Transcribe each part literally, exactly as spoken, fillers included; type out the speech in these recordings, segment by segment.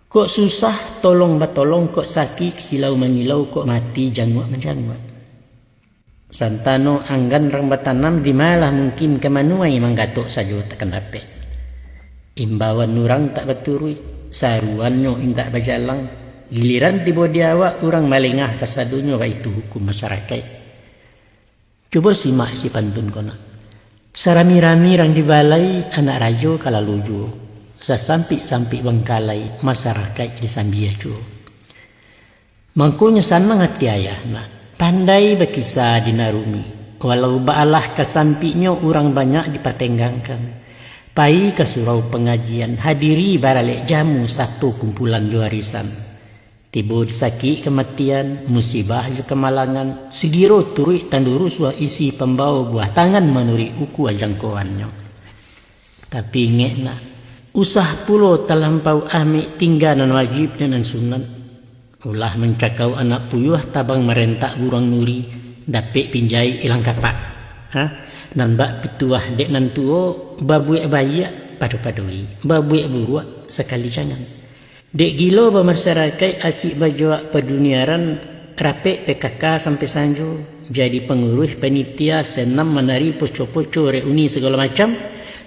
Kok susah, tolong batolong, kok sakik, silau manyilau, kok mati, janguak manjanguak. Santano anggan rang batanam, di malah mungkin ka manuai, manggatok sajo takkan dapek. Imbauan urang tak baturuik, saruannyo indak bajalang, giliran tibo di awak, urang malengah kasadonyo, baitu hukum masarakaik. Cubo simak isi pantun ko nak. Sarami-rami rang di balai, anak rajo ka lalu juo. Sasampik-sampik bangkalai, masarakaik disambia juo. Mangkonyo sanang ati ayah nak, pandai bakisa dinarumi. Walau baalah kasampiknyo, urang banyak dipatenggangkan. Pai ka surau pangajian, hadiri baralek jamu, sato kumpulan jo arisan. Tibo di sakik kamatian, musibah jo kamalangan, sugiro turuik tandurusuah, isi pambao buah tangan, manuruik ukua jangkoannyo. Tapi ingek nak, usah pulo talampau amek, tingga nan wajib jo nan sunat. Ulah mancakau anak puyuah, tabang marentak buruang nuri, dapek pinjai ilang kapak. Ha? Nan bak pituah dek nan tuo, babuek baiak pado-padoi, babuek buruak sakali jangan. Dek gilo bamasyarakaik, asik bajoak paduniaran, rapek P K K sampai sanjo, jadi panguruih panitia, senam manari poco-poco, reuni sagalo macam,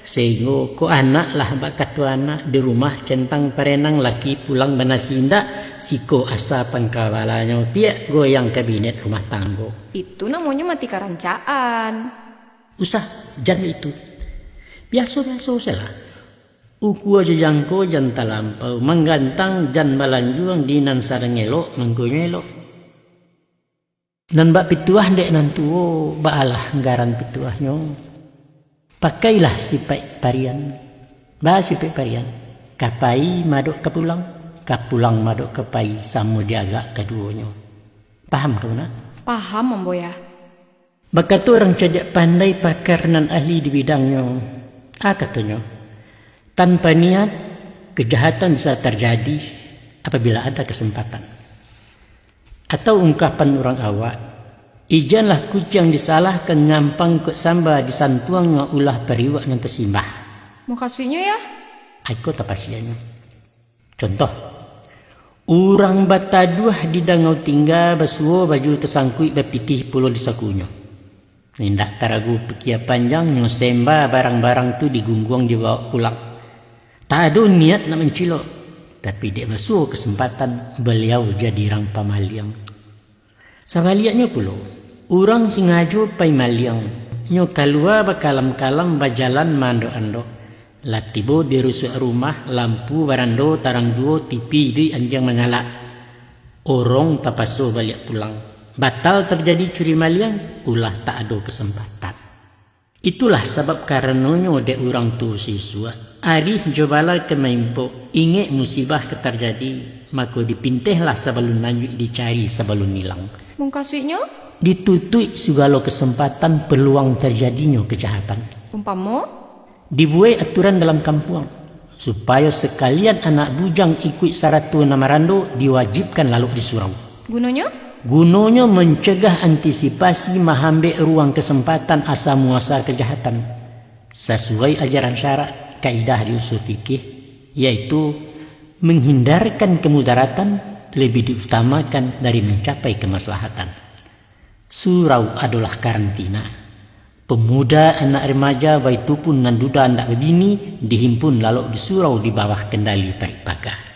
sahinggo ko anak lah bak kato anak, di rumah centang parenang, laki pulang banasi indak, siko asa pangkabalanyo, piak goyang kabinet rumah tanggo. Itu namonyo mati karancaan. Usah, jan itu. Biaso-biaso sajolah. Ukua jo jangko jan talampau, manggantang jan balanjuang, di nan sadang elok, mangkonyo elok. Nan bak pituah dek nan tuo, baalah garan pituahnyo. Pakailah sipaik parian, baa sipaik parian, ka pai madok ka pulang, ka pulang madok ka pai, samo diagak kaduonyo. Paham kau nak? Paham, Ambo Yah. Bakato urang cadiak pandai, pakar nan ahli di bidangnyo. A katonyo, tanpa niat, kejahatan bisa tarjadi apabila ada kesempatan. Atau ungkapan urang awak, ijanlah kuciang disalahkan, nyampang kok samba disantuang, ulah pariuak nan tasimbah. Mukasuiknyo, Yah? Aiko tapasianyo. Contoh, urang bataduah di dangau tingga, basuo baju tasangkuik, bapitih pulo di sakunyo. Indak taragu pikia panjang, nyo semba barang-barang tu, digungguang dibawok pulang. Tak ado niat nak mancilok, tapi dek basuo kasempatan, baliau jadi rang pamaliang. Sabaliaknyo pulo, urang singajo pai maliang, nyo kalua bakalam-kalam, bajalan maandok-andok. Lah tibo di rusuak rumah, lampu barando tarang juo, T V iduik, anjiang manyalak. Orong tapaso baliak pulang. Batal tarjadi curi maliang, ulah tak ado kasempatan. Itulah sabab karanonyo dek urang tuo sisuak, arih jo bala ka maimpok, ingek musibah ka tarjadi, mako dipintehlah sabalun lanjuik, dicari sabalun ilang. Mukasuiknyo? Ditutuik sagalo kasempatan, peluang tarjadinyo kajahatan. Umpamo? Dibuek aturan dalam kampuang, supayo sakalian anak bujang ikuik sarato nan marando, diwajibkan lalok di surau. Gunonyo? Gunonyo mancegah, antisipasi, mahambek ruang kasempatan asa muasa kajahatan. Sasuai ajaran syarak, kaidah di usul fikih, yaitu menghindarkan kemudaratan lebih diutamakan dari mencapai kemaslahatan. Surau adolah karantina. Pemuda, anak remaja, baitupun nan duda ndak babini, dihimpun lalok di surau di bawah kendali parik paga.